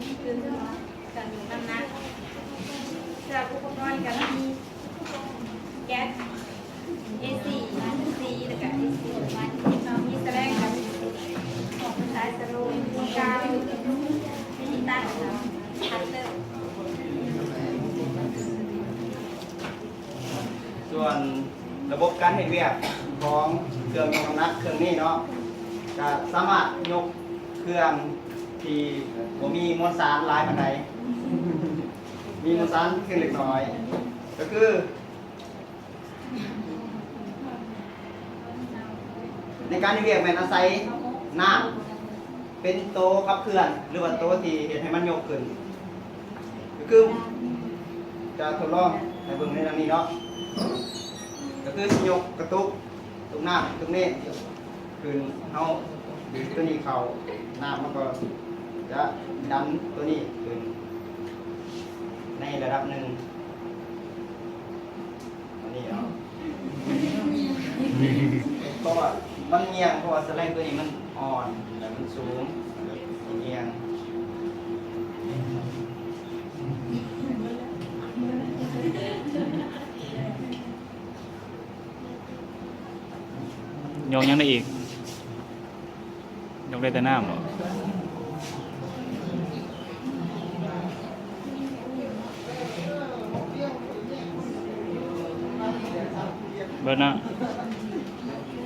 ຄືການຍົກນ້ຳໜັກ. ເຄື່ອງອຸປະກອນກໍມີແກັດ ເອສີ່ ຊີ ແລ້ວກໍ ເອສີ່ ມີສະແລງກັບສາຍສະໂລ ມີກາວ ມີຕັດ ຄັດເຕີ. ສ່ວນລະບົບການເຮັດວຽກຂອງເຄື່ອງຍົກນ້ຳໜັກເຄື່ອງນີ້ເນາະ ກະສາມາດຍົກເຄື່ອງທີ່ບໍ່ມີມວນສານຫຼາຍປານໃດ, ມີມວນສານພຽງເລັກນ້ອຍ ກໍຄື ໃນການເຮັດວຽກແມ່ນອາໄສນ້ຳເປັນໂຕຂັບເຄື່ອນ ຫຼືວ່າໂຕທີ່ເຮັດໃຫ້ມັນຍົກຂຶ້ນ. ກໍຄືຈະທົດລອງໃຫ້ເບິ່ງໃນດັ່ງນີ້ເນາະ, ກໍຄືຊິຍົກກະຕຸກ ຕຸກນ້ຳ ຕຸກນີ້ຂຶ້ນ, ເຮົາດຶງຕົວນີ້ເຂົ້າ, ນ້ຳມັນກໍຈະດັນຕົວນີ້ຂຶ້ນໃນລະດັບໜຶ່ງ. ອັນນີ້ເນາະ ເພາະວ່າມັນງ່ຽງ, ເພາະວ່າສະແລງຕົວນີ້ມັນອ່ອນ ແລະ ມັນສູງ, ມັນກໍຊິງ່ຽງ. ຍົກຫຍັງໄດ້ອີກ? ຍົກໄດ້ແຕ່ນ້ຳບໍ? ເບິດນະ.